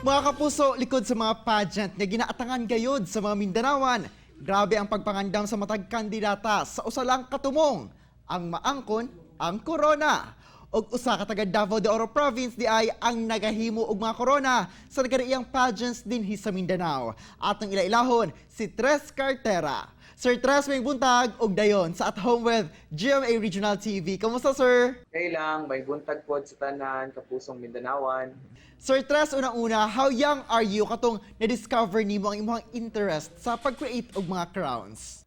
Mga kapuso, likod sa mga pageant nga ginaatangan gayod sa mga Mindanawan, grabe ang pagpangandam sa matag kandidata sa usa lang katumong, ang maangkon ang korona. Og usa ka taga Davao de Oro Province diay ang nagahimo og mga korona sa nagkadaiyang pageants dinhi sa Mindanao. Atong ila-ilahon si Tres Cartera. Sir Tres, maayong buntag og dayon sa At Home with GMA Regional TV. Kamusta, sir? Okay lang, maayong buntag pod sa tanan, kapusong Mindanawan. Sir Tres, unang-una, how young are you katong na-discover nimo ang imong interest sa pag-create og mga crowns?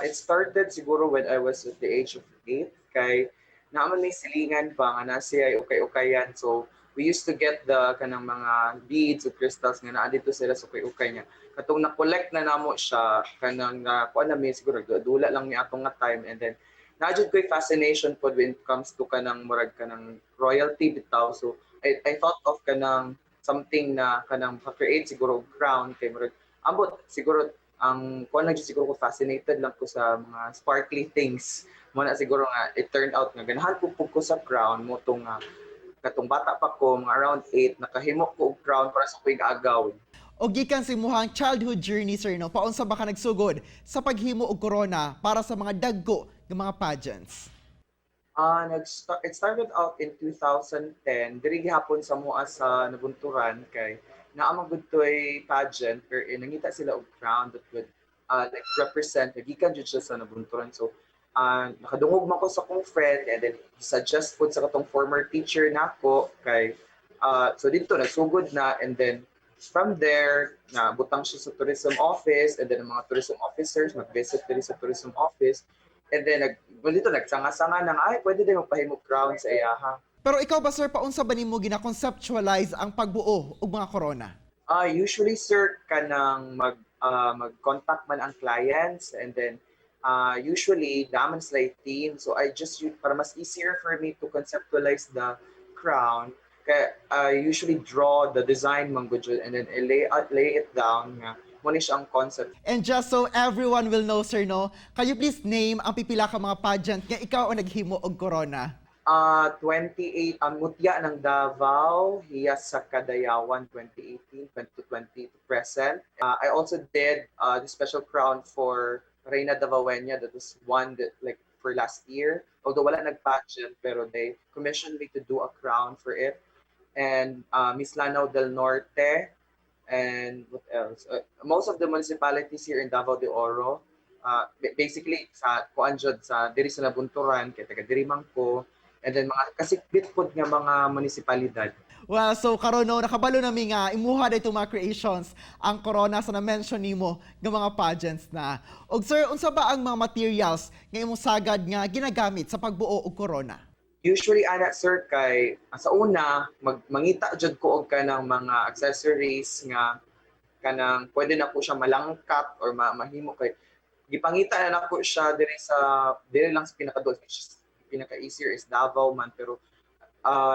It started siguro when I was at the age of 8 kay naa man may silingan pa nga naa siya ukay-ukayan. So we used to get the kanang mga beads o crystals nga naa dito sila sa ukay-ukay niya. Katong na-collect na namo siya, kanang na kuan na mi, siguro dula lang ni atong nga time, and then naa jud ko'y fascination pod when it comes to kanang murag kanang royalty bitaw. So I thought of kanang something na kanang maka-create siguro og crown kay murag ambot siguro ang kuan lang jud, siguro ko fascinated lang ko sa mga sparkly things mo na. Siguro nga it turned out nga ganahan ko pud ko sa crown mao to nga katong bata pa ko, mga around 8, nakahimo ko og crown para sa kuig agaw. O gikan sa imong childhood journey, sir, no, paunsa ba ka nagsugod sa paghimo og korona para sa mga dagko nga mga pageants? Ah, it started out in 2010 diri gihapon sa mua sa Nabunturan kay naa man gud toy pageant wherein nangita sila og crown that would like represent gikan jud siya sa Nabunturan. So nakadungog man ko sa akong friend and then he suggest pud sa katong former teacher nako kay so dito nagsugod na. And then from there na butang siya sa tourism office and then ang mga tourism officers mag-visit diri sa tourism office and then nag well, dito nagsanga-sanga nang ay pwede din magpahimo crown sa iyaha. Pero ikaw ba, sir, paunsa ba nimo gina-conceptualize ang pagbuo og mga korona? Usually, sir, kanang mag mag-contact man ang clients and then usually naa man sila theme. So I just para mas easier for me to conceptualize the crown kaya I usually draw the design man gud jud and then I lay it down nga mao ni siya ang concept. And just so everyone will know, sir, no, can you please name ang pipila ka mga pageant nga ikaw ang naghimo og korona? 28 ang Mutya ng Davao, Hiyas sa Kadayawan 2018, 2020 to present. I also did the special crown for Reina Davaoeña that was won that, like, for last year. Although wala nag-pageant, pero they commissioned me to do a crown for it. And Miss Lanao del Norte, and what else? Most of the municipalities here in Davao de Oro, basically sa kuan jud, sa diri sa Nabunturan kay taga diri man ko, and then mga kasikbit pod nga mga munisipalidad. Well, so karon, no, nakabalo na mi nga imuha dito mga creations ang corona sa na-mention nimo nga mga pageants na. Og sir, unsa ba ang mga materials nga imong sagad nga ginagamit sa pagbuo og corona? Usually ana, sir, kay sa una mangita jud ko og kanang mga accessories nga kanang pwede na po siya malangkat or mahimo kay gipangita na nako siya diri lang sa pinakaduol, which is pinaka easier is Davao man, pero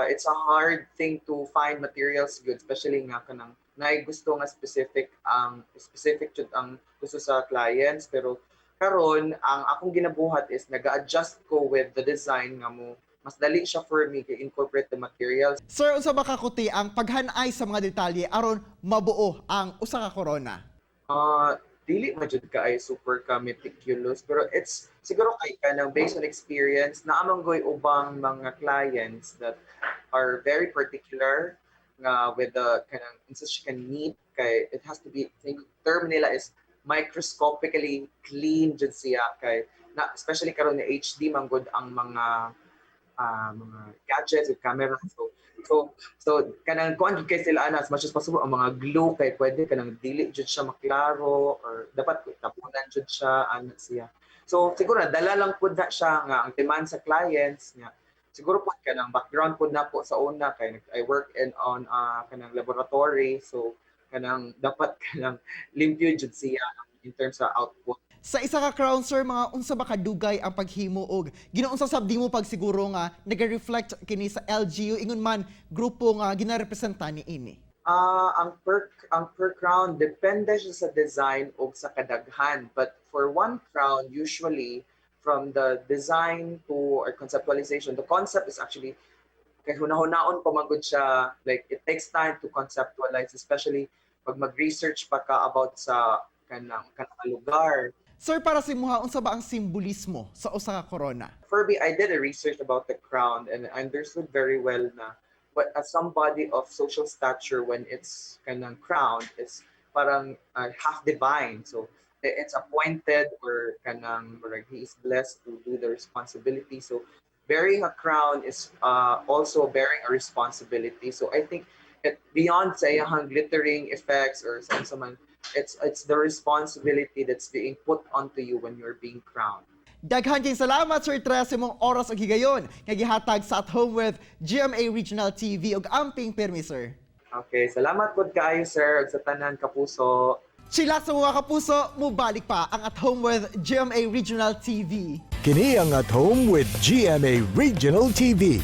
it's a hard thing to find materials good, especially nga kanang naay gusto nga specific, ang specific jud ang gusto sa clients. Pero karon ang akong ginabuhat is naga-adjust ko with the design nga mo mas dali siya for me kay incorporate the materials. Sir, unsa ba kakuti ang paghanay sa mga detalye aron mabuo ang usa ka corona? Dili man jud ka ay super ka meticulous, pero it's siguro kay kanang based on experience naa man goy ubang mga clients that are very particular nga with the kanang unsa siya ka neat kay it has to be, think term nila is microscopically clean jud siya kay na especially karon ni HD man gud ang mga gadgets with camera. So kanang kuan jud kay sila ana, as much as possible ang mga glue kay pwede kanang dili jud siya maklaro or dapat tapunan jud siya ana siya. So siguro nadala lang pud na siya nga ang demand sa clients nga siguro pud kanang background pud na po sa una kay I work in on kanang laboratory, so kanang dapat kanang limpyo jud siya in terms sa output. Sa isa ka crown, sir, mga unsa ba kadugay ang paghimo og ginaunsa sab di mo pagsiguro nga nag-reflect kini sa LGU ingon man grupo nga ginarepresenta ni ini? Ang per crown depende siya sa design o sa kadaghan. But for one crown, usually from the design to or conceptualization, the concept is actually Kay hunahunaon pa man gud siya, like it takes time to conceptualize, especially pag mag-research pa ka about sa kanang lugar. Sir, para sa imuha, unsa ba ang simbolismo sa usa ka corona? For me, I did a research about the crown and I understood very well na what as somebody of social stature, when it's kanang crowned, is parang half divine. So it's appointed or kanang murag he is blessed to do the responsibility. So bearing a crown is also bearing a responsibility. So I think it beyond sa iyahang glittering effects or sa unsa man, it's the responsibility that's being put onto you when you're being crowned. Daghan kay salamat, Sir Tres, sa imong oras ug higayon nga gihatag sa At Home with GMA Regional TV ug amping pirmi, sir. Okay, salamat pud kaayo, sir, ug sa tanan kapuso. Chillax sa mga kapuso, mubalik pa ang At Home with GMA Regional TV. Kini ang At Home with GMA Regional TV.